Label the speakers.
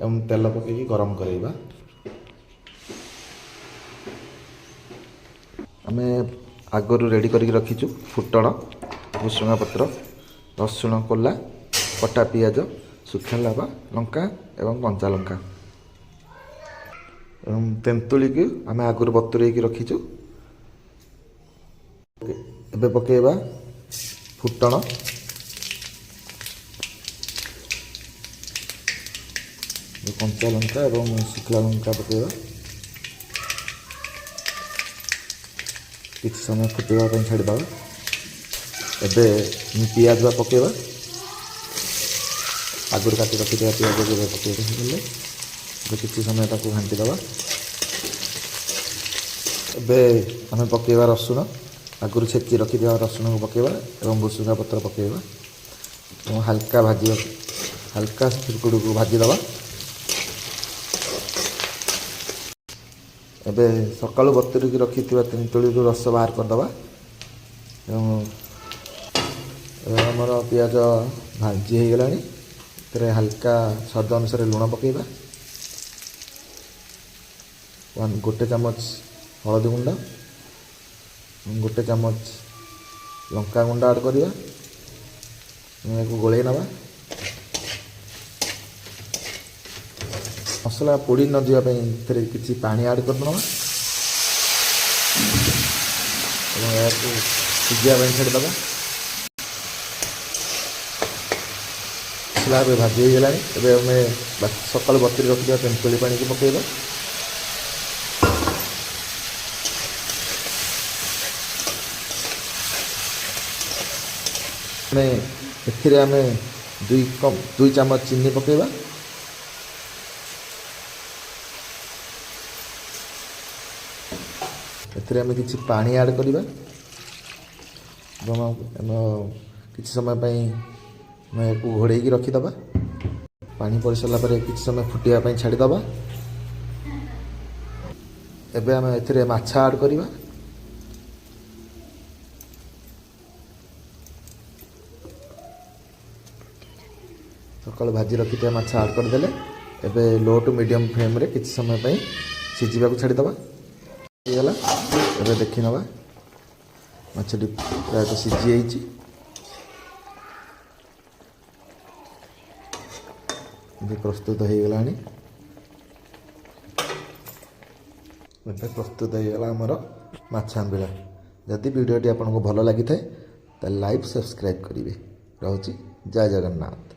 Speaker 1: ଏବଂ ତେଲ ପକାଇକି ଗରମ କରାଇବା। ଆମେ ଆଗରୁ ରେଡ଼ି କରିକି ରଖିଛୁ ଫୁଟଣ, ଭୃସୁଙ୍ଗା ପତ୍ର, ରସୁଣ କୋଲା, କଟା ପିଆଜ, ଶୁଖିଲା ଲଙ୍କା ଏବଂ କଞ୍ଚା ଲଙ୍କା ଏବଂ ତେନ୍ତୁଳିକୁ ଆମେ ଆଗରୁ ବତୁରେଇକି ରଖିଛୁ। ଏବେ ପକାଇବା ଫୁଟଣ। କଞ୍ଚା ଲଙ୍କା ଏବଂ ଶୁଖିଲା ଲଙ୍କା ପକାଇବା। କିଛି ସମୟ ଫୁଟିବା ପାଇଁ ଛାଡ଼ିଦେବା। ଏବେ ପିଆଜ ପକାଇବା। ଆଗରୁ କାଟି ରଖିଥିବା ପିଆଜକୁ ଏବେ ପକାଇବା ହେଇଗଲେ ଏବେ କିଛି ସମୟ ତାକୁ ଘାଣ୍ଟି ଦେବା। ଏବେ ଆମେ ପକାଇବା ରସୁଣ। ଆଗରୁ ଛେଚି ରଖିଥିବା ରସୁଣକୁ ପକାଇବା ଏବଂ ଭୃସୁଙ୍ଗା ପତ୍ର ପକାଇବା ଏବଂ ହାଲକା ଭାଜିବା, ହାଲକା ସେଗୁଡ଼ିକୁ ଭାଜିଦେବା। ଏବେ ସକାଳୁ ବତୁରିକି ରଖିଥିବା ତେନ୍ତୁଳିରୁ ରସ ବାହାର କରିଦେବା ଏବଂ ଏବେ ଆମର ପିଆଜ ଭାଜି ହେଇଗଲାଣି। ଏଥିରେ ହାଲକା ସ୍ୱାଦ ଅନୁସାରେ ଲୁଣ ପକାଇବା, 1 ଚାମଚ ହଳଦୀ ଗୁଣ୍ଡ, 1 ଚାମଚ ଲଙ୍କା ଗୁଣ୍ଡ ଆଡ଼୍ କରିବା। ଏହାକୁ ଗୋଳେଇ ନେବା। ମସଲା ପୋଡ଼ି ନ ଯିବା ପାଇଁ ଏଥିରେ କିଛି ପାଣି ଆଡ଼୍ କରିଦେବା ଏବଂ ଏହାକୁ ସିଝିବା ପାଇଁ ଛାଡ଼ିଦେବା। ମସଲା ଏବେ ଭାଜି ହେଇଗଲାଣି। ଏବେ ଆମେ ସକାଳୁ ବତୁରି ରଖିଥିବା ତେନ୍ତୁଳି ପାଣିକୁ ପକାଇବା। ଆମେ ଏଥିରେ ଆମେ 2 ଚାମଚ ଚିନି ପକାଇବା। ଏଥିରେ ଆମେ କିଛି ପାଣି ଆଡ଼୍ କରିବା ଏବଂ ଆମ କିଛି ସମୟ ପାଇଁ ଆମେ ଏହାକୁ ଘୋଡ଼େଇକି ରଖିଦେବା। ପାଣି ପଡ଼ି ସାରିଲା ପରେ କିଛି ସମୟ ଫୁଟିବା ପାଇଁ ଛାଡ଼ିଦେବା। ଏବେ ଆମେ ଏଥିରେ ମାଛ ଆଡ଼୍ କରିବା। ସକାଳୁ ଭାଜି ରଖିଥିବା ମାଛ ଆଡ଼୍ କରିଦେଲେ ଏବେ ଲୋ ଟୁ ମିଡ଼ିୟମ୍ ଫ୍ଲେମ୍ରେ କିଛି ସମୟ ପାଇଁ ସିଝିବାକୁ ଛାଡ଼ିଦେବା। ହେଇଗଲା। ଏବେ ଦେଖିନେବା ମାଛଟି ପ୍ରାୟତଃ ସିଝି ଯାଇଛି। ଏବେ ପ୍ରସ୍ତୁତ ହେଇଗଲାଣି। ଏବେ ପ୍ରସ୍ତୁତ ହେଇଗଲା ଆମର ମାଛ ଆମ୍ବିଳା। ଯଦି ଭିଡ଼ିଓଟି ଆପଣଙ୍କୁ ଭଲ ଲାଗିଥାଏ ତାହେଲେ ଲାଇକ୍ ସବସ୍କ୍ରାଇବ୍ କରିବେ। ରହୁଛି, ଜୟ ଜଗନ୍ନାଥ।